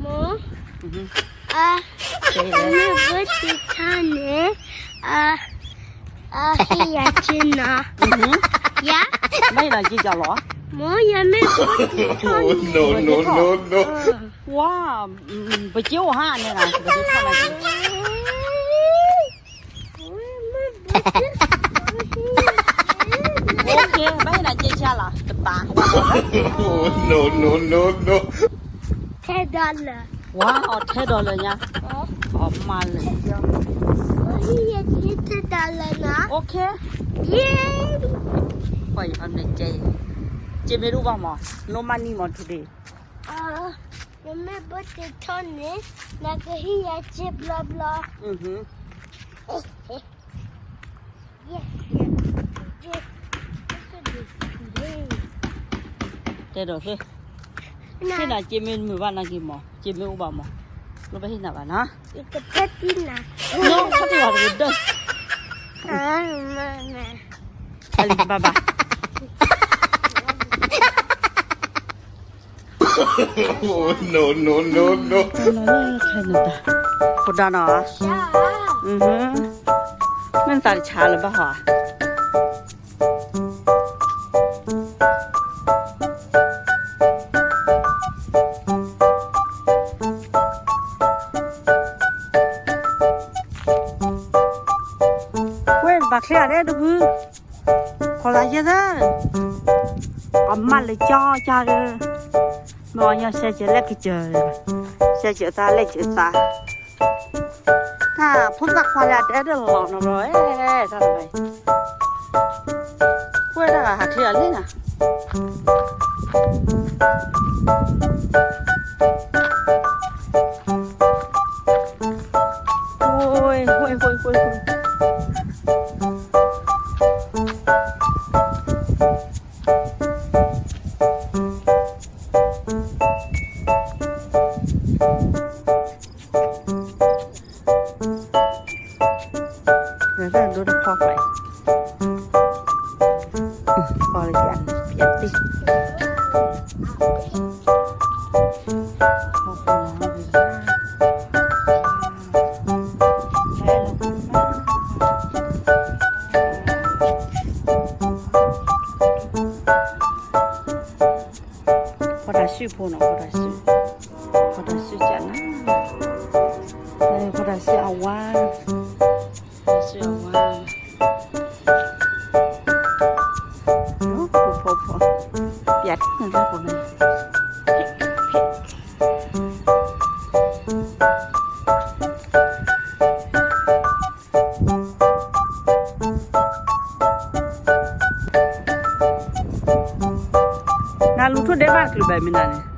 မိၢ်, အမ့ၢ်ဘၣ်တ့ထီၣ်န့ၣ်, အဟ့ၣ်ယၤက့နီၤ, ယၤ, ဘၣ်ဟ့ၣ်နၤက့လီၤ, မိၢ် ယမ့ၢ်ဘၣ်တ့ထီၣ်န့ၣ်, ဝါ, ပက့အိၣ်ဟါန့ၣ်, ပက့ထီၣ်နၤက့ OK, ဘၣ်ဟ့ၣ်နၤက့ဆါလီၤ, တပာ်, ထဲဒိးလၢာ်, ဝါ, အီၤထဲဒိးလၢာ်ညါ, အီၤမၤလၢာ်, ထဲဒိးလၢာ်နီၤ, OK, ယဲ, ပှၤအံၤအီၤန့ၣ်ကဲ, က့မ့ၢ်တအိၣ်ဘၣ်မး, no money မး today, နမ့ၢ်ဘၣ်တ့ထီၣ်န့ၣ်, နကဟ့ၣ်ယၤက့ဘျီဘျီ. တဲဒီးသ့, ဟ့ၣ်နၤက့မ့ၢ်တမုာ်ဘၣ် နက့မး, က့မ့ၢ်အိၣ်ဘၣ်မး, လိၣ်ဘၣ်ဟ့ၣ်နၤဘၣ်နီၤ, ယကဖဲတံၢ်နၤ, နီၢ်ခီၣ်တံၢ်ဝဲတကဒၢ, အလံ bye bye. No, no, no, no. ဖိဒါနီၤ, မ့ၢ်နသးတဆါလၢၤဘၣ်ဟီဧါ. ဝဲဘၣ်ချ့အီၤဒဲတဖု, ဖီသးယဲၢ်သၢ, အမၤလၢကၠီကၠီဒီး, မ့ၢ်အီၤညီစဲကဲးလဲၣ်ကစၢၢ်, စဲကဲးသးလဲၣ်ကစၢၢ်သး, တၢ်ဖိသၣ်ခွါလၢအတဲတလီၤနီၤဘျီ, တၢ်တဘၣ်, ဝဲဒၣ်ဟးချ့အီၤလံနီၤ. ဖီတၢ်စုဖိနီၤ, ဖီတၢ်စု, ဖီတၢ်စုကနၤ, ဖီတၢ်စုအဝါ, စုအဝါ, ဖီဖီ, ပျဲနၤလၢပီၤန့ၣ်. နလူၤထိၣ်ဒဲးဘၣ်တချုးဘၣ်မ့ၢ်နၤန့ၣ်,